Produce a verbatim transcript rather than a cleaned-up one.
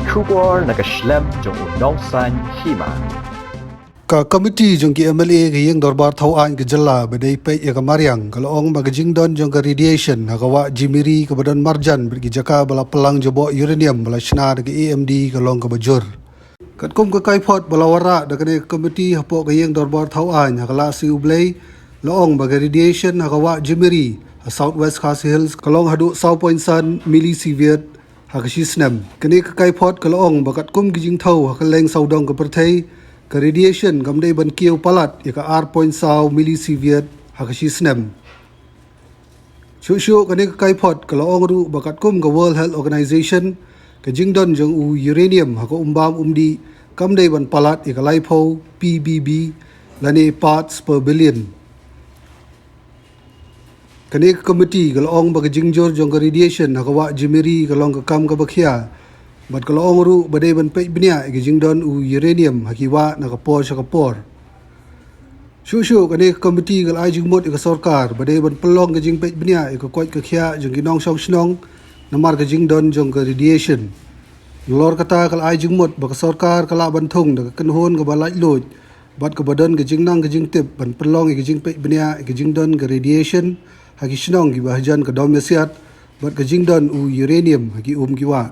Khubor na ka shlem jong u nongsan hima. Ka komiti jong ki M L A ka ïing dorbar thaw aiñ ka jylla ba dei peit ïa ka mariang ka la ong ba ka jingdon jong ka radiation ha ka wah Jemiri kaba don marjan bad ki jaka ba la pynlang jaboh uranium ba la shna da ka A M D ka long kaba jur. Katkum ka kaiphod ba la wanrah da kane ka komiti hapoh ka ïing dorbar thaw aiñ ha ka Lahsaiñ U Blei, la ong ba ka radiation ha ka wah Jemiri ha South West Khasi Hills ka long haduh saw point san millisievert ha ka shi snem. Kane ka kaiphod ka la ong ba katkum ka jingthew ha kylleng sawdong ka pyrthei, ka radiation kam dei ban kiew palat ïa ka ar point saw millisievert ha ka shi snem. Shuh shuh kane ka kaiphod ka la ong ruh ba katkum ka World Health Organization, ka jingdon jong u uranium ha ka umbam umdih kam dei ban palat ïa ka laiphew P B B lane parts per billion. Kane ka komiti ka la ong ba ka jingjur jong ka radiation ha ka wah Jemiri ka long ka kam kaba khia, bad ka la ong ruh ba dei ban peit bniah ïa ka jingdon u uranium ha ki wah na ka por sha ka por. Shuh shuh kane ka komiti ka la ai jingmut ïa ka sorkar ba dei ban pynlong ka jingpeit bniah ïa ka koit ka khiah jong ki nongshong shnong namar ka jingdon jong ka radiation. Nalor kata ka la ai jingmut ba ka sorkar ka lah ban thung da ka kynhun kaba laitluid bad kaba don ka jingnang ka jingtip ban pynlong ïa ka jingpeit bniah ïa ka jingdon ka radiation ha ki shnong kiba hajan ka dom ïasiat bad ka jingdon u uranium ha ki um ki wah.